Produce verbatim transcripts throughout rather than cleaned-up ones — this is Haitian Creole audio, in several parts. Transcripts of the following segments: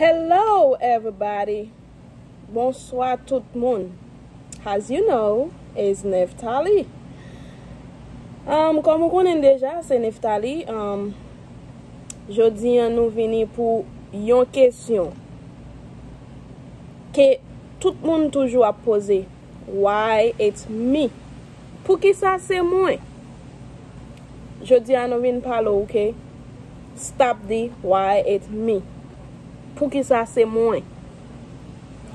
Hello everybody. Bonswa tout moun. As you know, is Nephtalie. Um, kòm ou konnen deja, se Nephtalie. Um, jodi an nou vini pou yon kesyon ke tout moun toujou ap poze. Why it's me? Poukisa se mwen? Jodi a nou vin pale, ok? Stop di why it's me. Poukisa se mwen?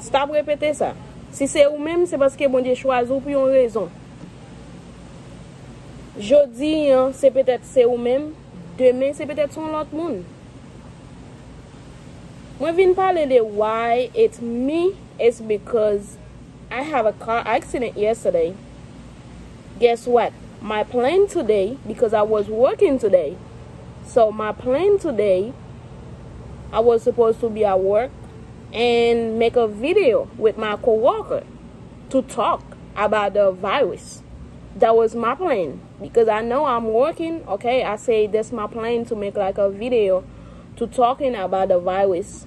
Stop repete sa. Si se ou menm, se paske Bondye chwazi w pou yon rezon. Jodi an, se petèt se ou menm, demen se petèt se yon lòt moun. Mwen vin pale de why it's me, it's because I have a car accident yesterday. Guess what? My plan today, because I was working today. So my plan today, I was supposed to be at work and make a video with my coworker to talk about the virus. That was my plan because I know I'm working, okay? I say that's my plan to make like a video to talking about the virus.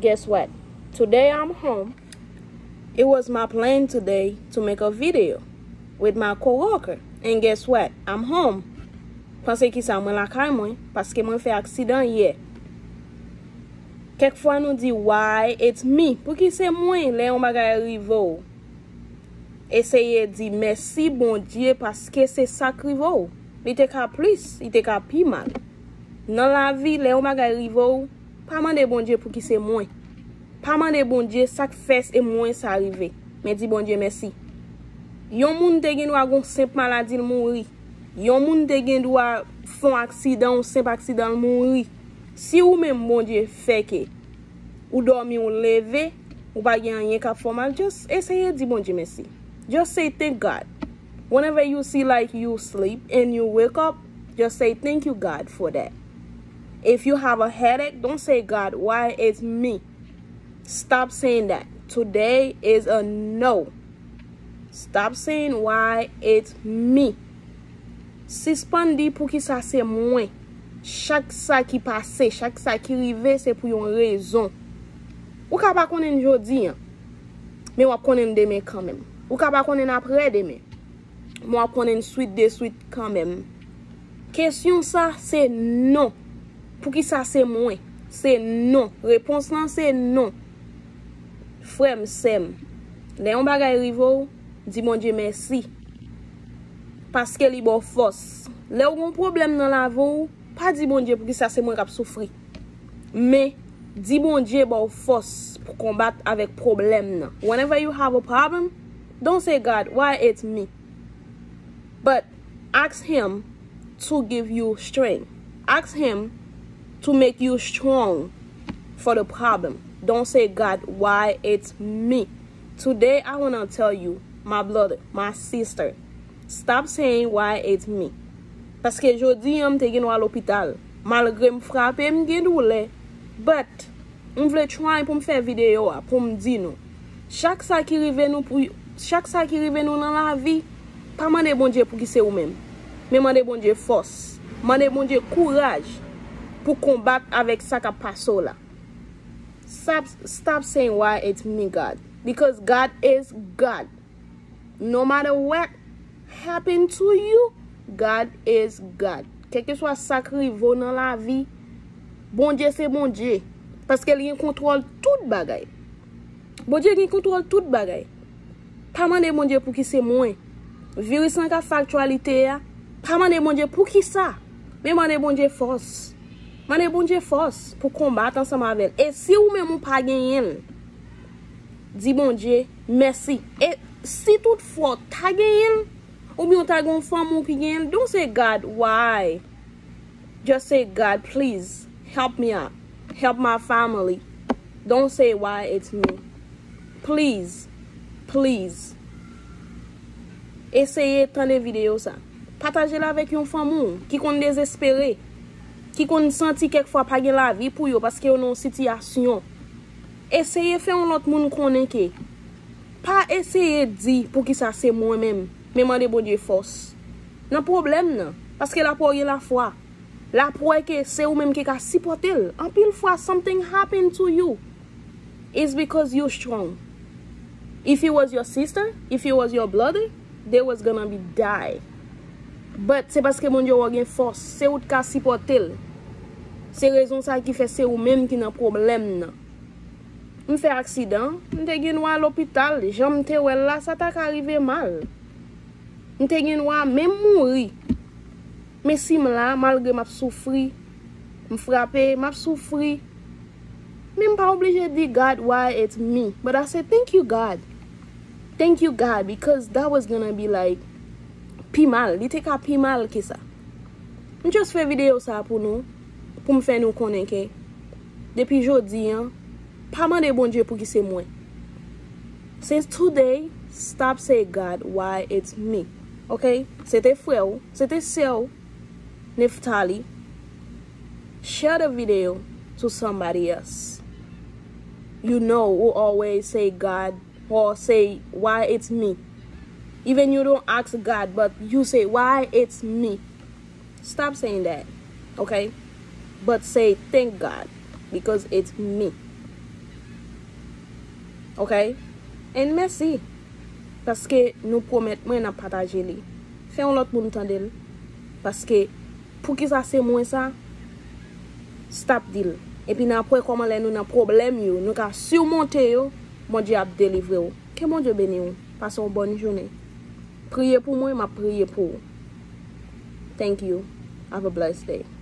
Guess what? Today I'm home. It was my plan today to make a video with my coworker. And guess what? I'm home. Panse ki sa, mwen lakay mwen, paske mwen fè aksidan yè. Kèk fwa nou di, why it's me? Pouki se mwen lè yon bagay rive w? Eseye di mèsi Bondye paske se sa k rive w. Li te ka plis, li te ka pi mal. Nan lavi, lè yon bagay rive w, pa mande Bondye pouki se mwen. Pa mande Bondye sa k fè se mwen sa rive. Men di Bondye mèsi. Yon moun te gen dwa gon senp maladi l mouri. Yon moun te gen dwa fè yon aksidan, yon senp aksidan l mouri. Si ou menm Bondye fè ke ou dòmi, ou leve, ou pa gen anyen k ap fè w mal, just eseye di Bondye mèsi. Just say thank God. Whenever you see like you sleep and you wake up, just say thank you God for that. If you have a headache, don't say God, why it's me? Stop saying that. Today is a no. Stop saying why it's me. Sispann di poukisa se mwen. Chak sa ki pase, chak sa ki rive, se pou yon rezon. Ou ka pa konnen l jodi an, men w ap konnen l demen kanmenm. Ou ka pa konnen l apre demen, men w ap konnen l swit de swit kanmenm. Kesyon sa se non. Poukisa se mwen? Se non. Repons lan se non. Frè m, sè m, lè yon bagay rive w, di Bondye mèsi. Paske li ba w fòs. Lè w gen yon pwoblèm nan lavi w, pa di Bondye poukisa se mwen k ap soufri. Men, di Bondye ba w fòs pou konbat avèk pwoblèm nan. Whenever you have a problem, don't say, God, why it's me? But ask him to give you strength. Ask him to make you strong for the problem. Don't say, God, why it's me? Today, I want to tell you, my brother, my sister, stop saying, why it's me? Paske jodi an, m te gen dwa lopital. Malgre m frape, m gen doulè. But, m vle try pou m fè videyo a, pou m di nou. Chak sa ki rive nou pou, chak sa ki rive nou nan lavi, pa mande Bondye pouki se ou menm. Men mande Bondye fòs. Mande Bondye kouraj pou konbat avèk sa k ap pase w la. Stop, stop saying why it's me, God. Because God is God. No matter what happen to you, God is God. Kèlkeswa sa k rive w nan lavi, Bondye se Bondye. Paske li gen kontwòl tout bagay. Bondye gen kontwòl tout bagay. Pa mande Bondye pouki se mwen. Viris lan k ap fè aktyalite a, pa mande Bondye poukisa. Men mande Bondye fòs. Mande Bondye fòs pou konbat ansanm avè l. E si ou menm ou pa genyen l, di Bondye mèsi. E si toutfwa w ta genyen l, oubyen w ta gen yon fanmi w ki genyen l, don't say, God, why? Just say, God, please, help me out. Help my family. Don't say, why it's me. Please, please. Eseye tande videyo sa. Pataje l avèk yon fanmi w ki konn dezespere, ki konn santi kèk fwa pa gen lavi pou yo paske yo nan yon sitiyasyon. Eseye fè yon lòt moun konnen ke pa eseye di poukisa se mwen menm, men mande Bondye fòs nan pwoblèm nan, paske l ap wè w gen lafwa. L ap wè ke se ou menm ki ka sipòte l. Anpil fwa, something happen to you. It's because you strong. If it was your sister, if it was your brother, they was gonna be die. But se paske Bondye wè w gen fòs, se ou t ka sipòte l. Se rezon sa ki fè se ou menm ki nan pwoblèm nan. M fè aksidan, m te gen dwa lopital, jan m te wè l la, sa ta ka rive mal. M te gen dwa menm mouri. Men si m la, malgre m ap soufri, m frape, m ap soufri. Men m pa oblije di God why it's me. But I say thank you God. Thank you God because that was gonna be like pi mal. Li te ka pi mal ke sa. M just fè videyo sa pou nou, pou m fè nou konnen ke depi jodi an, pa mande Bondye pouki se mwen. Since today, stop say God why it's me. Ok? Se te frè w, se te sè w, Neftali. Share the video to somebody else you know who always say God or say why it's me. Even you don't ask God, but you say why it's me. Stop saying that, ok? But say thank God because it's me. Ok? And mèsi. Paske nou pwomèt mwen n ap pataje li. Fè yon lòt moun tande l. Paske poukisa se mwen sa? Stop di l. Epi n ap wè kòman lè nou nan pwoblèm yo, nou ka simonte yo, Bondye ap delivre w. Ke Bondye beni w. Pase yon bòn jounen. Priye pou mwen, m ap priye pou ou. Thank you. Have a blessed day.